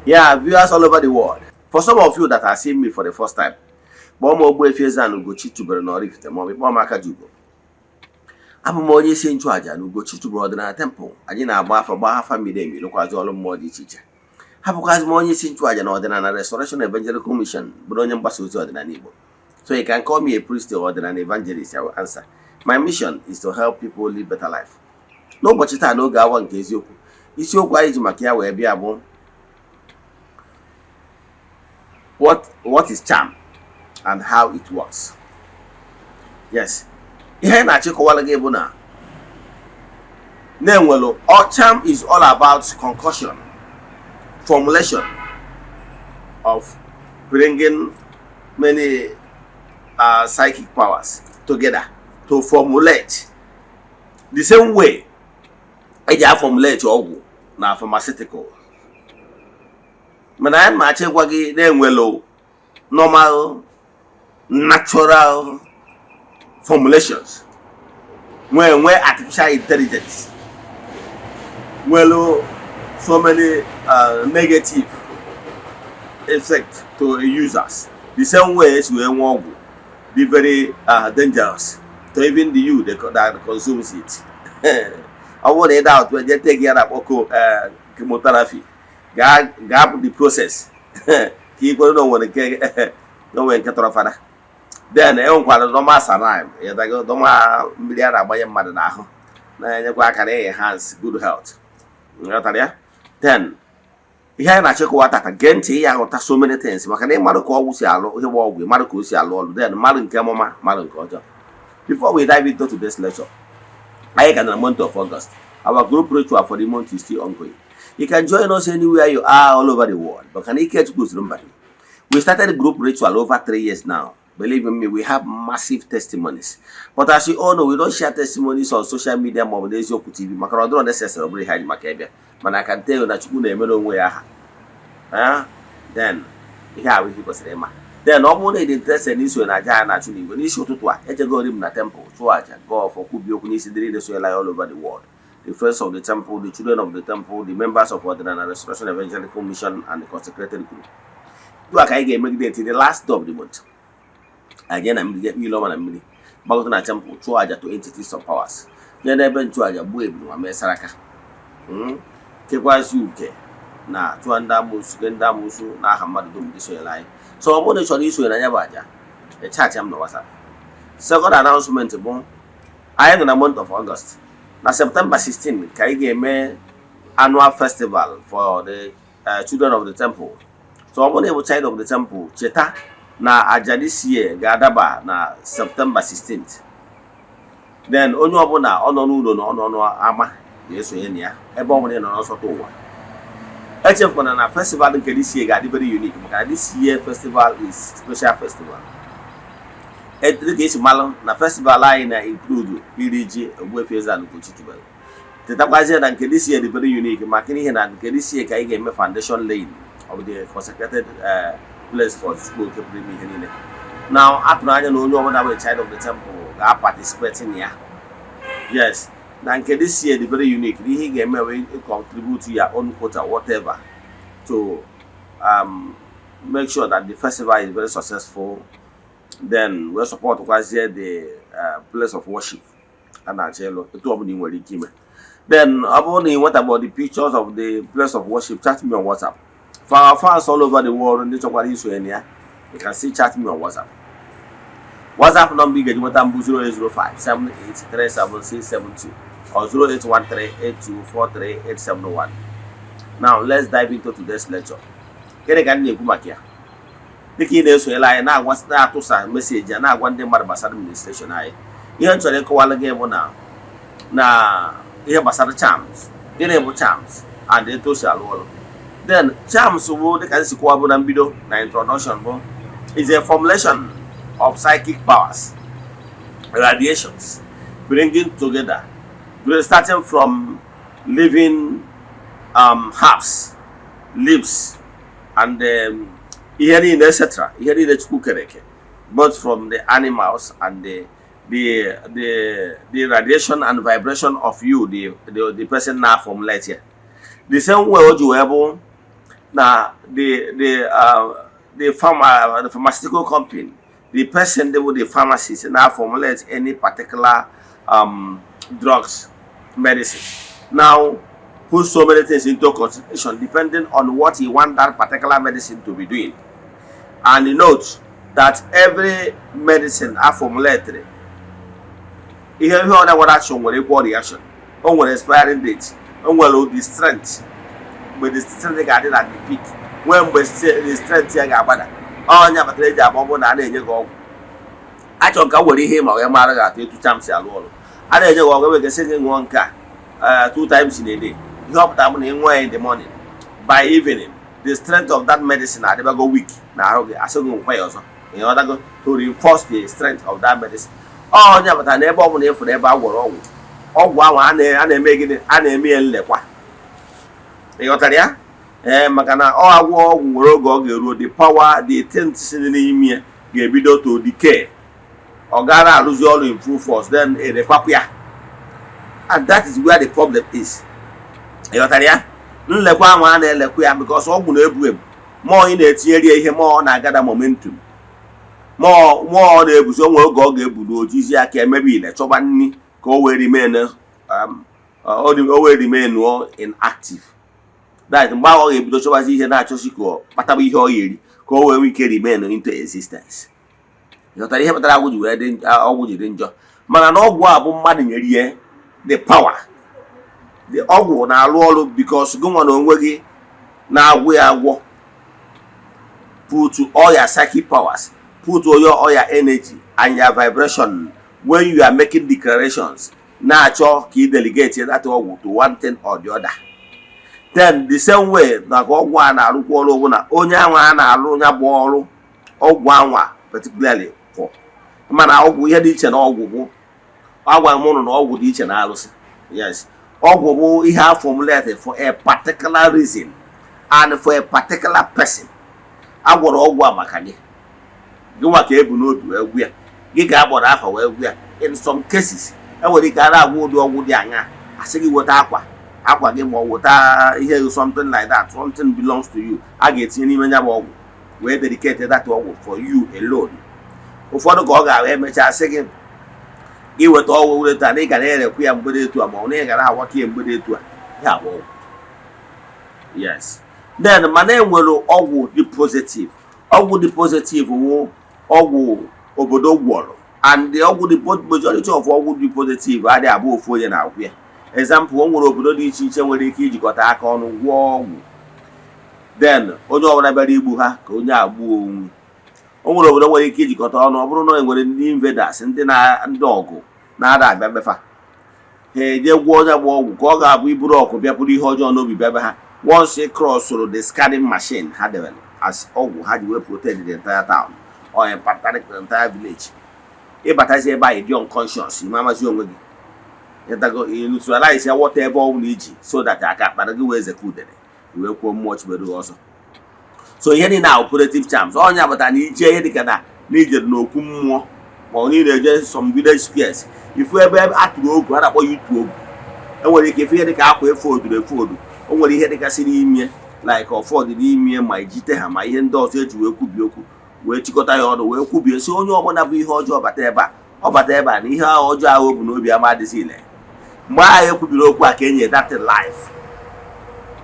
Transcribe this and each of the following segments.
Yeah, viewers all over the world. For some of you that are seeing me for the first time, kpọọ m Ogbuefi Eze-Ana Ugochi tubelu na Oraifite, maọbụ kpọọ m Akajiugo. Abụ m onye isi nchụàjà na Ugochi tubelu ọdịnala temple. Anyị na-agba afa, gbaa afa miri emi, lụkwazị ọrụ mmụọ dị iche iche. Hapụkwazị m onye isi nchụàjà na Ọdịnala Restoration Evangelical Mission, bụrụ onye mgbasa ozi ọdịnala Igbo. So you can call me a priest or ọdịnala evangelist, I will answer. My mission is to help people live better life. N'ụbọchị taa, n'oge awa nke eziokwu, isiokwu anyị ji maka ya wee bịa bụ what is charm and how it works. Yes, ihe anyị na-achịkọwara gị bụ na na-enwelu all charm is all about concoction, formulation of bringing many psychic powers together to formulate, the same way eji a-formulate ọgwụ na pharmaceutical. Mana anyị ma-achọ ịgwa gị na-enwelu normal natural formulations, nwee nwee artificial intelligence, nwelu so many negative effect to users, the same way esi wee nwee ọgwụ dị very dangerous to even the you that consumes it. Ọ bụrụ na ị doubt, je take ya na-akpọ chemotherapy, gaa gaa the process ka ị kwere na onwere nke na onwere nke tọrọ fada. Then e nwekwara normal saline, ịdago, normal mmiri a na-agbanye mmadụ n'ahụ na-enyekwa aka na enhance good health. Nghọtara ya? Then ihe anyị na-achịkọwa tata, gee ntị ya, aghọta so many things, maka na ịmarụ ka ọgwụ si alụ ihe bụ ọgwụ, ịmarụ ka o si alụ ọrụ, then mmadụ nke mụma, mmadụ nke ọjọọ. Before we dive into today's lecture, anyị ka na month of August. Our group ritual for the month is still ongoing. You can join us anywhere you are all over the world. But can Ikechukwu Mba? We started group ritual over 3 years now. Believe in me, we have massive testimonies. But as you all know, we don't share testimonies on social media ma ọ bụ n'Eziokwu TV, maka na ọ dịrọ necessary, ọ bụrụ ihe anyị maka ịbịa. Mana I can tell you na Chukwu na-emere onwe ya aha. Eh? Then ihe a bụ ihe ị kwesịrị ịma. Then ọ bụrụ na ị dị interested n'isonye na aja a na-achụ n'igwe n'isi ụtụtụ a, ejegori m na temple chụọ aja, gọọ ọfọ, kwubie okwu n'isi ndị niile sonyela ya all over the world. The friends of the temple, the children of the temple, the members of Ọdịnala Restoration Evangelical Mission and the consecrated group. Etu a ka anyị ga-emegide until the last day of the month. Anyị jee na mmiri, jee kpee ọma na mmiri, gbagota na temple, chụọ aja to entities of powers, jee n'ebe nchụaja, gbuo ebulu ma mee saraka. Kekwazi uke na chụọ ndị amoosu, ke ndị amoosu n'aha mmadụ dum ndị sonyere anyị. So ọ bụrụ na ị chọrọ isonye na ya bụ aja, chat m na WhatsApp. Second announcement bụ, anyị nọ na month of August. Na September 16 ka anyị ga-eme annual festival for the children of the temple. So ọ bụrụ na ị bụ child of the temple, cheta na aja this year ga-adaba na September 16th. Then onye ọbụla ọ nọ n'ụlọ na ọ nọ n'ama ga-esonye na ya, ebe ọ bụla ị nọ n'ọsọtụ ụwa. Echefukwana na festival nke this year ga-adị very unique, maka na this year festival is special festival. Dịka esi malụ na festival anyị na-include iri ji Ogbuefi Eze-Ana Ugochi tubelu. Chetakwazie na nke this year dị very unique, maka n'ihi na nke this year ka anyị ga-eme foundation laying of the consecrated place for Chukwu nke pụrụ ime ihe niile. Now, atụrụ anya na onye ọbụla bụ child of the temple ga-participate in ya. Yes, na nke this year dị very unique. Ihe ị ga-eme wee contribute your own quota, whatever, to make sure that the festival is very successful. Then we support kwazie the place of worship a na-achọ ịlụ, etu ọbụla ị nwere ike ime. Then ọ bụrụ na ị nwetabeghị the pictures of the place of worship, chat me on WhatsApp. For our fans all over the world, ndị chọkwara isonye na ya, you can still chat me on WhatsApp. WhatsApp number ị ga-eji nweta mbụ 0805 7837672 or 08138243871. Now let's dive into today's lecture. Gịnị ka m na-ekwu maka ya? Dịka ị na-esonyere anyị, na-agwa, na-atụsa message a, na-agwa ndị mmadụ gbasara administration anyị, ihe m chọrọ ịkọwalụ gị bụ na ihe gbasara charms. Gịnị bụ charms and etu o si alụ ọrụ? Then charms bụ, dịka m si kwuwa bụ na mbido na introduction, bụ is a formulation of psychic powers, radiations, bringing together, starting from living herbs, leaves and ihe niile, etc., ihe niile Chukwu kere eke, both from the animals and the radiation and vibration of you, the person na formulate here. The same way o ji wee bụ Na the pharmaceutical company, the person dey with the pharmacist na formulate any particular drugs, medicine, now put so many things into consideration depending on what he want that particular medicine to be doing. And he notes that every medicine a formulated, ihe ọ na-nwere action nwere equal reaction, o nwere expiring date, o nwere the strength, mgbe the strength ga-adị na the peak, nwee mgbe the strength ya ga-agbada. Ọnya kpatara eji agba ọgwụ na a na-enye gị ọgwụ, achọrọ ka m were ihe ma wee mara gị atụ etu charm si alụ ọrụ. A na-enye gị ọgwụ, enwegasị gị ṅụọ nke a two times in a day. Ihe ọ pụtara bụ na ị ṅụọ ya in the morning, by evening the strength of that medicine adịbago weak na ahụ gị, asị gị nkwa ya ọzọ, ịghọtago, to reinforce the strength of that medicine. Ọnya pụtara na ebe ọ bụla ịfụrụ ebe a gwọrọ ọgwụ, ọgwụ ahụ a na-eme gịnị? A na-eme ya nlekwa, ịghọtara ya? Ee, maka na ọ agwọ ọgwụ nwere oge ọ ga-eruo, the power, the things si n'ime ya ga-ebido to decay, ọ gara arụzi ọrụ in full force, then erekwakwa ya, and that is where the problem is, ịghọtara ya? Nlekwa ahụ a na-elekwa ya because ọgwụ na-ebu ebu. Mụọ ị na-etinyere ya ihe, mụọ ọ na-agada momentum, mụọ mụọ ọ na-ebuso. Nwere oge ọ ga-ebu ojizi aka emebe ile chọba nri ka o wee remain inactive. That mgbe ahụ ọ ga-ebido chọbazi ihe, na-achọsi ka ọ kpataba ihe ọ ga-eri ka o wee nwee ike remain into existence, ịghọtara ihe kpatara ọgwụ ji wee dị, ọgwụ ji dị njọ? Mana na ọgwụ a bụ mmadụ nyere ihe the power, the ọgwụ na-arụ ọrụ because gị nwa na onwe gị na-agwụ ya agwọ put all your psychic powers, put all your energy and your vibration when you are making declarations, na-achọ ka ị delegate that ọgwụ to one thing or the other. Then the same way na ka ọgwụ a na-arụkwa ọrụ bụ na onye anwa a na-arụ ya bụ ọrụ ọgwụ anwa particularly for. Mana ọgwụ, ihe dị iche na ọgwụ bụ, agwa m ụnụ na ọgwụ dị iche na arụsị. Yes, ọgwụ bụ ihe a formulated for a particular reason and for a particular person. A gwọrọ ọgwụ a maka gị, gị nwa ka ebu n'obi wee gwụ ya, gị ka a kpọrọ afa wee gwụ ya. In some cases, enwere ike a na-agwọ ụdị ọgwụ dị aṅa, asị gị weta akwa gị ma ọ weta ihe, something like that, something belongs to you, a ga-etinye n'ime ya bụ ọgwụ wee dedicate that ọgwụ for you alone. Ụfọdụ ka ọ ga-ahụ emechaa sị gị gị weta ọgwụ weta na ị ga na-erekwu ya mgbede etu a, ma ọ na ị ga na-awaka ya mgbede etu a, ya bụ ọgwụ. Yes, then mana enwere ọgwụ dị positive. Ọgwụ dị positive wụ ọgwụ obodo gwọrọ, and the ọgwụ dị majority of ọgwụ dị positive adịghị abụ ofu onye na-agwụ ya. Example, o nwere obodo dị iche iche nwere ike ijikọta aka ọnụ gwọọ ọgwụ, then onye ọbụla bịara igbu ha ka onye agbuo onwe. O nwere obodo nwere ike ijikọta ọnụ, ọ bụrụ na e nwere ndị invaders, ndị na ndị ọgụ na-ada abịa befa ha, eje gwọọ onye gba ọgwụ ka ọ ga-abụ iburu ọkụ bịa bụrụ ihe ọjọọ n'obi bịa be ha. Once ị crossụrụ the scanning machine ha debere as ọgwụ ha ji wee protect the entire town or the entire village, ịbatazi ebe a, ịdị unconscious, ime amazi onwe gị, ịtago, ị neutralize ya wọta ebe ọbụla iji so that aka akpara gị wee zeka udene wee kwuo mmụọ chibedo ọzọ. So ihe niile a operative charms. Ọnya bụta na ije ihe dịka na n'ijere n'okwu mmụọ, ma ọ niile eje some village squares, ifu ebe a tụrụ ogu, a na-akpọ ya itu ogu. Enwere ike ifu ihe dịka akwa efe oduru efe odu, o nwere ihe dịgasị n'ime, like ọfọdụ n'ime, ma ijite ha, ma ihe ndị ọzọ eji wee kwubie okwu, wee chịkọta ya ọnụ, wee kwubie si onye ọbụla bụ ihe ọjọọ bata ebe a, ọ bata ebe a na ihe ahụ ọjọọ ahụ o bu n'obi ama adịghị ile. Mgbe ahụ ekwubiri okwu a ka enye that life.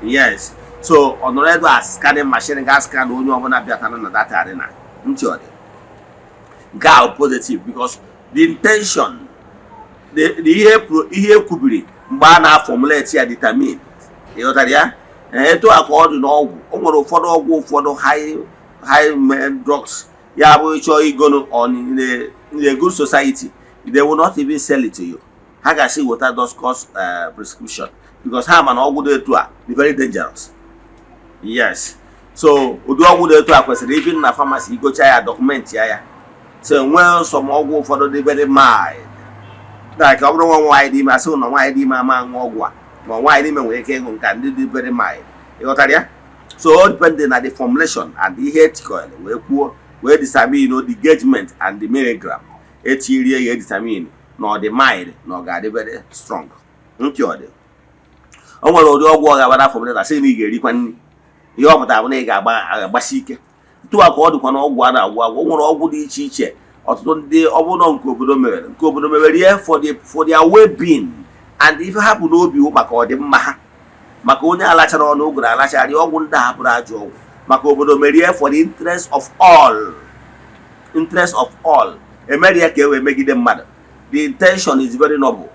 Yes, so ọ nọrọ ebe a, scanning machine ga scan onye ọbụla bịatara na that arena. Ntị ọ dị nke ahụ positive because the intention, the ihe ekwubiri mgbe a na-formulate ya determine, ịghọtara ya? Ee, etu a ka ọ dị n'ọgwụ. O nwere ụfọdụ ọgwụ, ụfọdụ high drugs, ya bụ ịchọọ igonu on in a good society, they will not even sell it to you. Ha ga-asị weta doctor's prescription because ha ma na ọgwụ dị etu a dị very dangerous. Yes, so ụdị ọgwụ dị etu a kwesịrị even na pharmacy igocha ya, document ya. So nwee some ọgwụ ụfọdụ dị very mild, like ọ bụrụ nwa nwaanyị dị ime, asị na nwaanyị dị ime ama aṅụ ọgwụ a, ma nwaanyị dị ime nwere ike ịṅụ nka ndị dị very mild, ịghọtara ya? So all depending na the formulation and ihe etikọrọ wee kwuo wee determine the engagement and the milligram etirie ya, determine na ọ dị mild na ọ ga-adị very strong. Ntị ọ dị, o nwere ụdị ọgwụ ọ ga-agbara formulate asị na ị ga-erikwa nri. Ihe ọ pụtara bụ na ị ga-agba agbasi ike. Ntụ a ka ọ dịkwa na ọgwụ a na-agwọ agwọ. O nwere ọgwụ dị iche iche ọtụtụ ndị ọ bụrụ nke obodo mewere, nke obodo mewere ihe for their well-being, and ife ha bụ n'obi wụ maka ọdịmma ha, maka onye alachara ọnụ ụgụrụ alachara. Ọgwụ ndị a hapụrụ ajọ ọgwụ maka obodo merie for the interest of all, interest of all. Emere ya ka e wee megide mmadụ. The intention is very noble,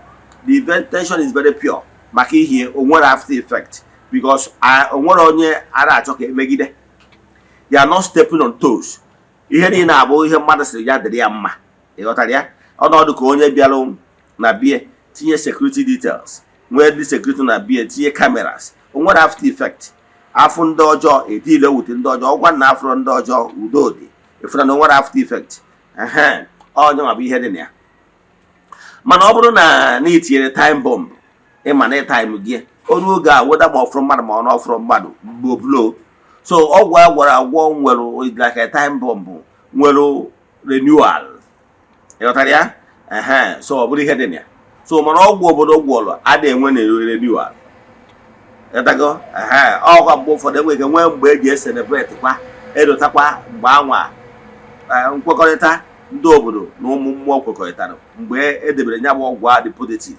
the intention is very pure, maka ihe o nwere after effect, because o nwere onye a na-achọ ka emegide. They are not stepping on toes. Ihe niile abụ ihe mmadụ sịrị ya dịrị ya mma. Ịghọtara ya? Ọnọdụ ka onye bịara na bie tinye security details, nwee ndị security na bie, tinye cameras, o nwere after effect. Afụ ndị ọjọọ etile wute ndị ọjọọ, ọgwa na afụrụ ndị ọjọọ, udo dị. Ịfụna na o nwere after effect. Ehe, onye nwa bụ ihe dị na ya. Mana ọ bụrụ na ị tinyere time bomb, ịma na time gị oru oge a weda, ma ọfụrụ mmadụ ma ọ na ọfụrụ mmadụ gbuo blow. So ọgwụ a gwara agwọ nwere like a time bomb nwere renewal. Ịghọtara ya? Ehe, so ọ bụrụ ihe dị na ya. So mana ọgwụ obodo gwọrọ a na-enwe na renewal. Ịghọtago? Ehe, ọkwa mgbe ụfọdụ enwere ike nwee mgbe eji e-celebrate kwa, edotakwa mgbe anwa nkwekọrịta ndị obodo na ụmụ mmụọ kwekọrịtara mgbe edebere ya bụ ọgwụ a dị positive.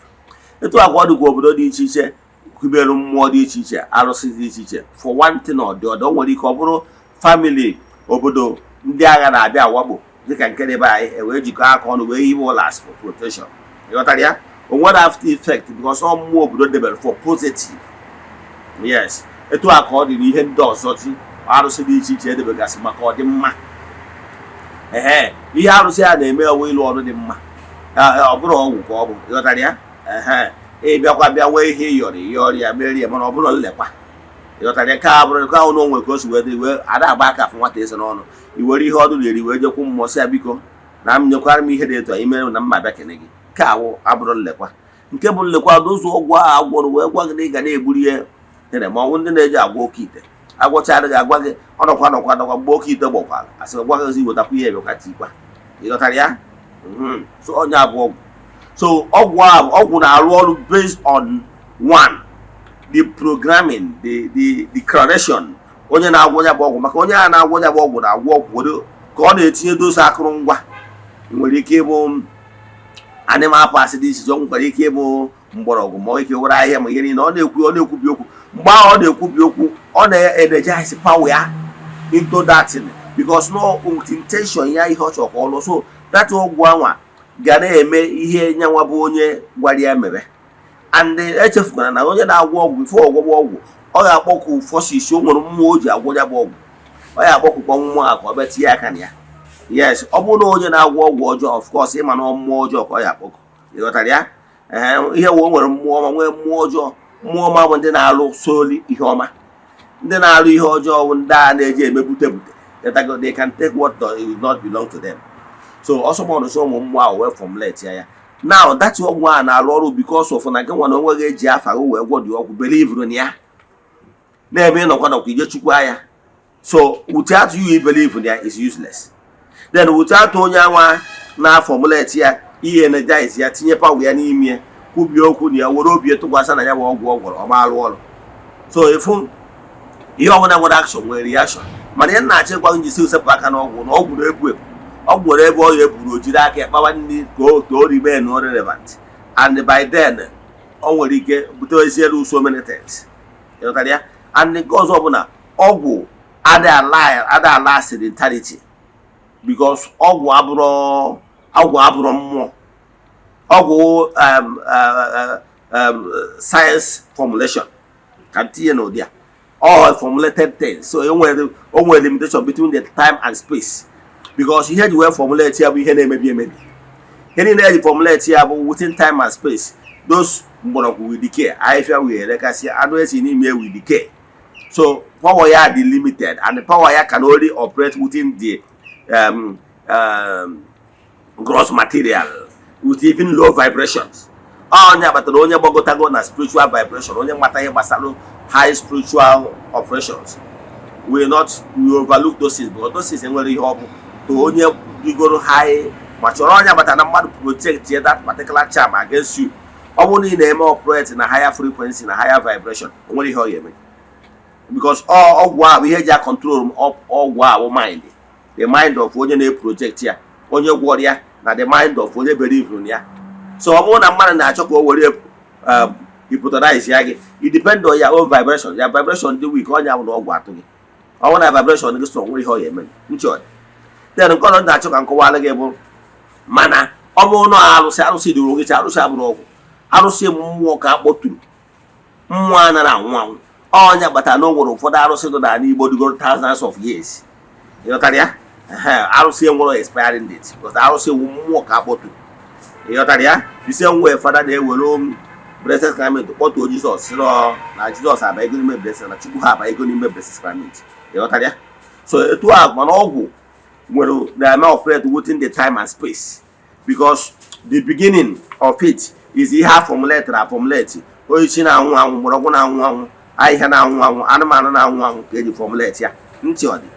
Etu akwa ọ dịkwa obodo dị iche iche kwubere mmụọ dị iche iche, arụsị dị iche iche, for one thing or the other. O nwere ike ọ bụrụ family obodo ndị agha na-abịa awakpo, dịka nke dị be anyị, ewee jikọọ aka ọnụ wee hiwe ụlọ as for protection. Ịghọtara ya? O nwere after effect because ọ mmụọ obodo debere for positive. Yes, etu a ka ọ dị n'ihe ndị ọzọ ji arụsị dị iche iche edebegasị maka ọdịmma. Ehe, ihe arụsị a na-eme ọwụ ịlụ ọrụ dị mma. Ọ bụrụ ọgwụ ka ọ bụ. Ịghọtara ya? Ehe, ị bịakwa bịa nwee ihe ịyọrọ ịyọrọ ya merie ya, mana ọ bụrụ nlekwa. Ịghọtara ya? Ka abụrụ ka ahụ na onwe ka o si wee dị wee ada agba aka afụ nwata eze n'ọnụ. I were ihe ọdụ na-eri wee jekwu mmụọ, sị ya, biko na m nyekwara m ihe dị etu a imere na mma bịa kene gị. Ka awụ abụrụ nlekwa. Nke bụ nlekwa n'ụzọ ọgwụ ahụ agwọrọ wee gwa gị na ị ga na-egburu ihe tere, ma ọ bụ ndị na-eji agwọ oke ite agwọchara gị, agwa gị ọnọkwa nọkwa nọkwa mgbe oke ite gbakwara, asị gwa gị wetakwa ihe bịakwa tikwa. Ịghọtara ya? So onye abụ ọgwụ. So ọgwụ a, ọgwụ na-arụ ọrụ based on one, the programming, the declaration onye na-agwọ ya bụ ọgwụ, maka onye a na-agwọ ya bụ ọgwụ na-agwọ ọgwụ were ka ọ na-etinye dosa akụrụngwa. Nwere ike ịbụ animal parts dị iche iche, ọ nwekwara ike ịbụ mgbọrọgwụ, ma ọ ike were ahịhịa, ma ihe niile ọ na-ekwu, ọ na-ekwubi okwu. Mgbe ahụ ọ na-ekwubi okwu, ọ na-energize power ya into that thing, because no with intention ya, ihe ọ chọrọ ka ọ lụọ. So that ọgwụ anwa ga na-eme ihe nyanwa bụ onye gwara ya mere. And echefukwara na onye na-agwọ ọgwụ, before ọgwụgwọ ọgwụ, ọ ga-akpọku forces o nwere, mmụọ o ji agwọ ya bụ ọgwụ. Ọ ga-akpọkukwa mmụọ a ka ọ bịa tinye aka na ya. Yes, ọ bụrụ na onye na-agwọ ọgwụ ọjọọ, of course ịma na mmụọ ọjọọ ka ọ ya akpọku. Ịghọtara ya? Ee, ihe wee o nwere mmụọ ọma, nwee mmụọ ọjọọ. Mmụọ ọma bụ ndị na-alụ soli ihe ọma. Ndị na-alụ ihe ọjọọ bụ ndị a na-eji emebute bute. Ịghọtago? They can take what does not belong to them. So ọsọ mọdụ ụmụ mmụọ ahụ wee formulate ya. Ya now, that ọgwụ a na-arụ ọrụ because of na gị nwa na onwe gị eji afa gị wee gwọ dị ọgwụ, believe na ya na-eme ịnọkwa nọkwa ije chukwu anya. So without you believe na ya is useless. Then without onye anwa na formulate ya, ihe energize ya, tinye power ya n'ime ya, kwubie okwu na ya, were obi tụkwasị na ya bụ ọgwụ ọ gwọrọ, ọ ma arụ ọrụ. So ịfụ, ihe ọbụla nwere action nwere reaction. Mana ihe na-achọ ịgwa gị, jisi usepụ aka n'ọgwụ, na ọgwụ na-ebu ebu. Ọgwụ nwere ebe ọ ya eburu, o jiri aka ya kpawa nri ka o remain relevant, and by then ọ nwere ike buteziere so many things. Ịghọtara ya? And nke ọzọ bụ na ọgwụ ada ala sedentary, because ọgwụ abụrụ mmụọ. Ọgwụ science formulation ka m tinye n'ụdị a, all formulated things. So o nwere limitation between the time and space, because ihe eji wee formulate ya bụ ihe na-emebi emebi. Ihe niile eji formulate ya bụ within time and space. Those mgbọrọgwụ will decay, ahịhịa will erekasị, anụ esi n'ime will decay. So power ya dị limited, and the power ya can only operate within the gross material with even low vibrations. Onye kpatara onye gbagotago na spiritual vibration, onye mata ihe gbasara high spiritual operations, will not will overlook those things, because those things enwere ihe ọ bụ to onye rigoro high ma chọrọ. Onye agbata na mmadụ protect that particular charm against you. Ọ bụrụ na ị na-eme operate na higher frequency, na higher vibration, o nwere ihe ọ ga-eme. Because ọgwụ a bụ ihe eji a control ọgwụ a bụ mind, the mind of onye na-eproject ya, onye gwọrọ ya, na the mind of onye believe na ya. So ọ bụrụ na mmadụ na-achọ ka o were hypnotize ya gị, it depend on your own vibration. Ya vibration dị weak, onye ahụ na ọgwụ atụ gị. Ọ bụrụ na vibration gị strong, nwere ihe ọ ya eme. Ntị ọ dị. Then nke ọzọ m na-achọ ka m kọwara gị bụ, mana ọ bụrụ na arụsị, arụsị dị ogechi, arụsị abụrụ ọgwụ. Arụsị mmụọ ka a kpọturu, mmụọ anaghị anwụ anwụ. Ọnya kpatara na o nwere ụfọdụ arụsị dị n'ala Igbo dịgoro thousands of years. Ịghọtara ya? Ehe, arụsị enwere expiring date because arụsị wụ mmụọ ka a kpọturu. Ịghọtara ya? Ise nwee fada na-ewere Blessed Sacrament kpọtuo Jizọs, sị na Jizọs abanyego n'ime Blessed, na Chukwu ha abanyego n'ime Blessed Sacrament. Ịghọtara ya? So etu a, mana ọgwụ nwere na-eme operate within the time and space, because the beginning of it is ihe a formulate na formulate osisi na-anwụ anwụ, mgbọrọgwụ na-anwụ anwụ, ahịhịa na-anwụ anwụ, anụmanụ na-anwụ anwụ ka eji formulate ya. Ntị ọ dị.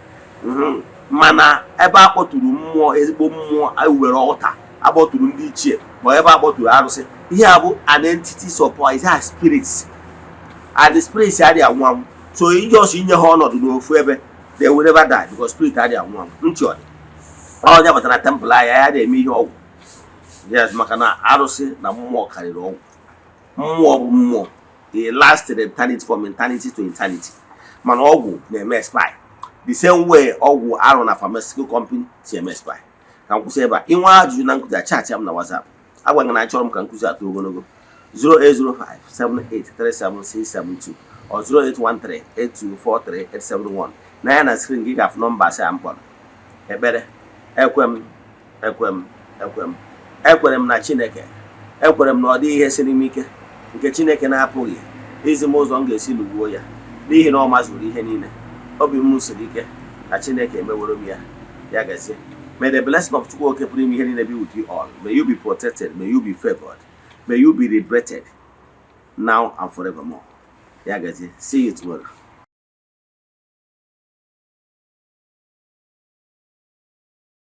Mana ebe a kpọturu mmụọ, ezigbo mmụọ ewere ọta akpọturu ndị ichie, ma ebe a kpọturu arụsị, ihe a bụ an entities of power, is a spirits, and the spirits adịghị anwụ anwụ. So iji ọsọ inye ha ọnọdụ n'ofu ebe, they will never die because spirit adịghị anwụ anwụ. Ntị ọ dị. Onye batara temple anyị, ya na-eme ihe ọgwụ, yes, maka na arụsị na mmụọ karịrị ọgwụ. Mmụọ bụ mmụọ, they last in eternity, from eternity to eternity. Mana ọgwụ na-eme expire, the same way ọgwụ arụ na pharmaceutical company si eme expire. Ka m kwụsị ebe a. Inwe ajụjụ na nkụzi a, chat m na WhatsApp. Agwaghị na achọrọ m ka nkụzi atọ ogologo. 08057837672 or 08138243871. Na ya na screen gị ga-afụ nọmba asị a m kpọrọ. Ekpere: ekwe m, ekwe m, ekwe m, ekwere m na Chineke. Ekwere m na ọ dịghị ihe siri m ike nke Chineke na-apụghị izi m ụzọ m ga-esi lụgbuo ya, n'ihi na ọ mazuru ihe niile. Obi m siri ike na Chineke emeworo m ya. Ya gazie. May the blessing of Chukwu Oke pụrụ ime ihe niile be with you all. May you be protected, may you be favored, may you be liberated now and forevermore. Ya gazie. See you tomorrow.